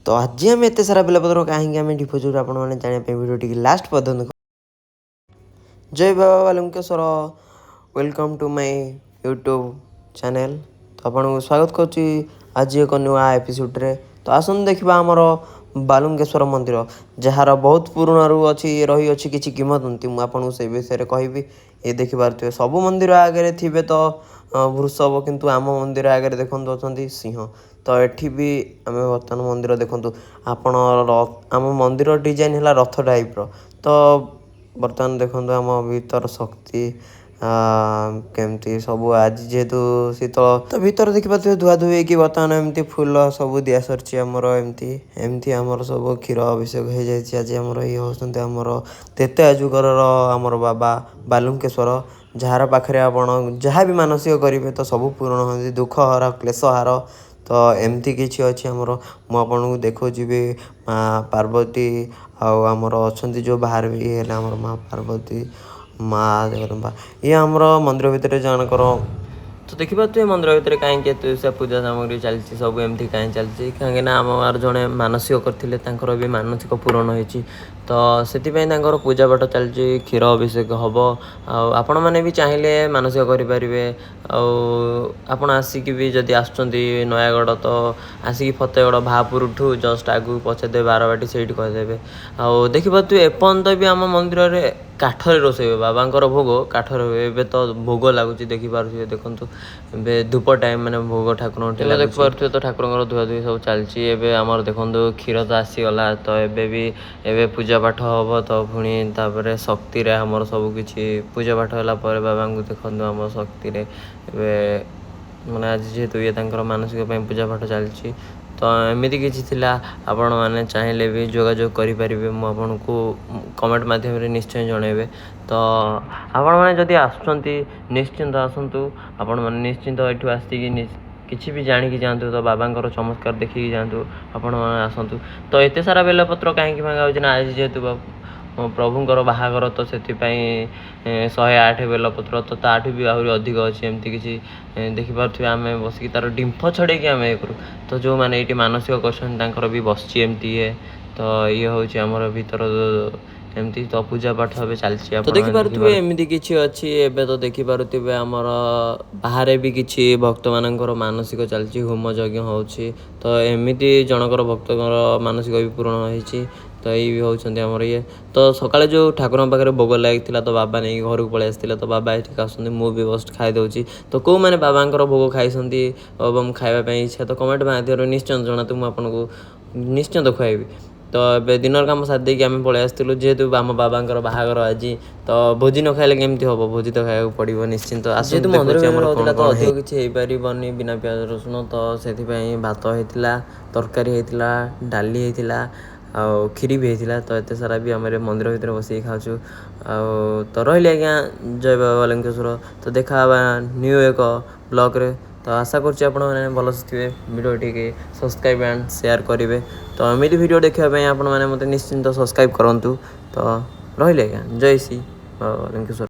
ତ ଆଜି ଆମେ ଏତେ ସାରା ବେଲପତ୍ର କାହିଁକି ଆମେ ଡିପୋଜିଟ୍, ଆପଣମାନେ ଜାଣିବା ପାଇଁ ଭିଡ଼ିଓ ଟିକେ ଲାଷ୍ଟ ପର୍ଯ୍ୟନ୍ତ। ଜୟ ବାବା Balunkeswar. Welcome to my YouTube channel. ତ ଆପଣଙ୍କୁ ସ୍ୱାଗତ କରୁଛି ଆଜି ଏକ ନୂଆ ଏପିସୋଡ଼ରେ। ତ ଆସନ୍ତୁ ଦେଖିବା ଆମର ବାଲୁଙ୍କେଶ୍ୱର ମନ୍ଦିର, ଯାହାର ବହୁତ ପୁରୁଣାରୁ ଅଛି, ରହିଅଛି କିଛି କିମ୍ବଦନ୍ତୀ। ମୁଁ ଆପଣଙ୍କୁ ସେଇ ବିଷୟରେ କହିବି। ଏ ଦେଖିପାରୁଥିବେ, ସବୁ ମନ୍ଦିର ଆଗରେ ଥିବେ ତ ବୃଷଭ, କିନ୍ତୁ ଆମ ମନ୍ଦିର ଆଗରେ ଦେଖନ୍ତୁ ଅଛନ୍ତି ସିଂହ। ତ ଏଠି ବି ଆମେ ବର୍ତ୍ତମାନ ମନ୍ଦିର ଦେଖନ୍ତୁ ଆପଣ, ଆମ ମନ୍ଦିର ଡିଜାଇନ୍ ହେଲା ରଥ ଟାଇପ୍ର। ତ ବର୍ତ୍ତମାନ ଦେଖନ୍ତୁ ଆମ ଭିତର ଶକ୍ତି କେମିତି ସବୁ। ଆଜି ଯେହେତୁ ଶୀତଳ, ତ ଭିତରେ ଦେଖିପାରୁଥିବେ ଧୁଆ ଧୁଇ ହେଇକି ବର୍ତ୍ତମାନ ଏମିତି ଫୁଲ ସବୁ ଦିଆ ସରିଛି ଆମର। ଏମିତି ଏମିତି ଆମର ସବୁ କ୍ଷୀର ଅଭିଷେକ ହେଇଯାଇଛି ଆଜି ଆମର। ଇଏ ହେଉଛନ୍ତି ଆମର ତ୍ରେତୟା ଯୁଗର ଆମର ବାବା ବାଲୁଙ୍କେଶ୍ୱର, ଯାହାର ପାଖରେ ଆପଣ ଯାହା ବି ମାନସିକ କରିବେ ତ ସବୁ ପୂରଣ ହୁଅନ୍ତି, ଦୁଃଖ ହର, କ୍ଲେଶ ହାର। ତ ଏମିତି କିଛି ଅଛି ଆମର। ମୁଁ ଆପଣଙ୍କୁ ଦେଖାଉଛି ବି ମା ପାର୍ବତୀ ଆଉ ଆମର ଅଛନ୍ତି ଯେଉଁ ବାହାରେ ବି। ଇଏ ହେଲେ ଆମର ମା ପାର୍ବତୀ, ମା ଜଗଦମ୍ବା। ଇଏ ଆମର ମନ୍ଦିର ଭିତରେ ଜଣଙ୍କର। ତ ଦେଖିପାରୁଥିବେ ମନ୍ଦିର ଭିତରେ କାହିଁକି ଏତେ ସାରା ପୂଜା ସାମଗ୍ରୀ ଚାଲିଛି, ସବୁ ଏମିତି କାହିଁ ଚାଲିଛି? କାହିଁକିନା ଆମ ଗାଁର ଜଣେ ମାନସିକ କରିଥିଲେ, ତାଙ୍କର ବି ମାନସିକ ପୂରଣ ହେଇଛି, ତ ସେଥିପାଇଁ ତାଙ୍କର ପୂଜା ପାଠ ଚାଲିଛି, କ୍ଷୀର ଅଭିଷେକ ହେବ। ଆଉ ଆପଣମାନେ ବି ଚାହିଁଲେ ମାନସିକ କରିପାରିବେ। ଆଉ ଆପଣ ଆସିକି ବି ଯଦି ଆସୁଛନ୍ତି ନୟାଗଡ଼, ତ ଆସିକି ଫତେଗଡ଼ ଭାପୁରଠୁ ଜଷ୍ଟ ଆଗକୁ ପଚାରିଦେବେ, ବାରବାଟୀ ସେଇଠି କହିଦେବେ। ଆଉ ଦେଖିପାରୁଥିବେ, ଏପର୍ଯ୍ୟନ୍ତ ବି ଆମ ମନ୍ଦିରରେ କାଠରେ ରୋଷେଇ ହୁଏ, ବାବାଙ୍କର ଭୋଗ କାଠରେ ହୁଏ। ଏବେ ତ ଭୋଗ ଲାଗୁଛି, ଦେଖିପାରୁଥିବେ। ଦେଖନ୍ତୁ, ଏବେ ଧୂପ ଟାଇମ୍, ମାନେ ଭୋଗ ଠାକୁରଙ୍କ ଠି ଦେଖିପାରୁଥିବେ। ତ ଠାକୁରଙ୍କର ଧୁଆ ଧୁଇ ସବୁ ଚାଲିଛି ଏବେ ଆମର। ଦେଖନ୍ତୁ, କ୍ଷୀର ତ ଆସିଗଲା, ତ ଏବେ ବି ଏବେ ପୂଜା ପାଠ ହେବ। ତ ପୁଣି ତାପରେ ଶକ୍ତିରେ ଆମର ସବୁ କିଛି ପୂଜା ପାଠ ହେଲା ପରେ ବାବାଙ୍କୁ ଦେଖନ୍ତୁ, ଆମ ଶକ୍ତିରେ ଏବେ ମାନେ ଆଜି ଯେହେତୁ ଇଏ ତାଙ୍କର ମାନସିକ ପାଇଁ ପୂଜା ପାଠ ଚାଲିଛି। ତ ଏମିତି କିଛି ଥିଲା। ଆପଣମାନେ ଚାହିଁଲେ ବି ଯୋଗାଯୋଗ କରିପାରିବେ, ମୁଁ ଆପଣଙ୍କୁ କମେଣ୍ଟ ମାଧ୍ୟମରେ ନିଶ୍ଚୟ ଜଣାଇବେ। ତ ଆପଣମାନେ ଯଦି ଆସୁଛନ୍ତି, ନିଶ୍ଚିନ୍ତ ଆସନ୍ତୁ। ଆପଣମାନେ ନିଶ୍ଚିନ୍ତ ଏଠୁ ଆସିକି କିଛି ବି ଜାଣିକି ଯାଆନ୍ତୁ, ତ ବାବାଙ୍କର ଚମତ୍କାର ଦେଖିକି ଯାଆନ୍ତୁ। ଆପଣମାନେ ଆସନ୍ତୁ। ତ ଏତେ ସାରା ବେଲପତ୍ର କାହିଁକି ଭାଙ୍ଗା ହେଉଛି ନା, ଆଜି ଯେହେତୁ ପ୍ରଭୁଙ୍କର ବାହାଘର, ତ ସେଥିପାଇଁ 108 ବେଲପତ୍ର, ତ ତାଠୁ ବି ଆହୁରି ଅଧିକ ଅଛି। ଏମିତି କିଛି ଦେଖିପାରୁଥିବେ, ଆମେ ବସିକି ତାର ଡିମ୍ଫ ଛଡ଼େଇକି ଆମେ ଇଏ କରୁ। ତ ଯେଉଁମାନେ ଏଇଠି ମାନସିକ କରିଛନ୍ତି, ତାଙ୍କର ବି ବସିଛି ଏମିତି ଇଏ। ତ ଇଏ ହେଉଛି ଆମର ଭିତର ଏମିତି। ତ ପୂଜା ପାଠ ଏବେ ଚାଲିଛି, ତ ଦେଖିପାରୁଥିବେ ଏମିତି କିଛି ଅଛି ଏବେ। ତ ଦେଖିପାରୁଥିବେ, ଆମର ବାହାରେ ବି କିଛି ଭକ୍ତମାନଙ୍କର ମାନସିକ ଚାଲିଛି, ହୋମ ଯଜ୍ଞ ହେଉଛି। ତ ଏମିତି ଜଣଙ୍କର ଭକ୍ତଙ୍କର ମାନସିକ ବି ପୂରଣ ହେଇଛି। ତ ଏଇ ବି ହେଉଛନ୍ତି ଆମର ଇଏ। ତ ସକାଳେ ଯେଉଁ ଠାକୁରଙ୍କ ପାଖରେ ଭୋଗ ଲାଗିଥିଲା, ତ ବାବା ନେଇକି ଘରକୁ ପଳେଇ ଆସିଥିଲେ। ତ ବାବା ଏଠିକି ଆସୁଛନ୍ତି, ମୁଁ ବି ବସ୍ ଖାଇଦେଉଛି। ତ କେଉଁମାନେ ବାବାଙ୍କର ଭୋଗ ଖାଇଛନ୍ତି ଏବଂ ଖାଇବା ପାଇଁ ଇଚ୍ଛା, ତ କମେଣ୍ଟ ମାଧ୍ୟମରେ ନିଶ୍ଚୟ ଜଣାନ୍ତୁ, ମୁଁ ଆପଣଙ୍କୁ ନିଶ୍ଚିନ୍ତ ଖୁଆଇବି। ତ ଏବେ ଦିନର କାମ ସାରି ଦେଇକି ଆମେ ପଳେଇ ଆସିଥିଲୁ। ଯେହେତୁ ଆମ ବାବାଙ୍କର ବାହାଘର ଆଜି, ତ ଭୋଜି ନ ଖାଇଲେ କେମିତି ହେବ? ଭୋଜି ତ ଖାଇବାକୁ ପଡ଼ିବ ନିଶ୍ଚିନ୍ତ। ଯେହେତୁ ମନ୍ଦିର ଆମର ରହୁଥିଲା, ତ ଅଧିକ କିଛି ହେଇପାରିବନି ବିନା ପିଆଜ ରସୁଣ, ତ ସେଥିପାଇଁ ଭାତ ହେଇଥିଲା, ତରକାରୀ ହେଇଥିଲା, ଡାଲି ହେଇଥିଲା ଆଉ କ୍ଷୀରି ବି ହେଇଥିଲା। ତ ଏତେ ସାରା ବି ଆମେ ମନ୍ଦିର ଭିତରେ ବସିକି ଖାଉଛୁ। ଆଉ ତ ରହିଲି ଆଜ୍ଞା, ଜୟ ବାବା ବାଲୁଙ୍କେଶ୍ୱର। ତ ଦେଖା ହେବା ନ୍ୟୁ ଏକ ବ୍ଲଗ୍ରେ। ତ ଆଶା କରୁଛି ଆପଣମାନେ ଭଲସେ ଥିବେ, ଭିଡ଼ିଓ ଟିକେ ସବସ୍କ୍ରାଇବ୍ ଆଣ୍ଡ ସେୟାର କରିବେ। ତ ଏମିତି ଭିଡ଼ିଓ ଦେଖିବା ପାଇଁ ଆପଣମାନେ ମୋତେ ନିଶ୍ଚିନ୍ତ ସବସ୍କ୍ରାଇବ୍ କରନ୍ତୁ। ତ ରହିଲି ଆଜ୍ଞା, ଜୟ ଶ୍ରୀ ବାବା ବାଲୁଙ୍କେଶ୍ୱର।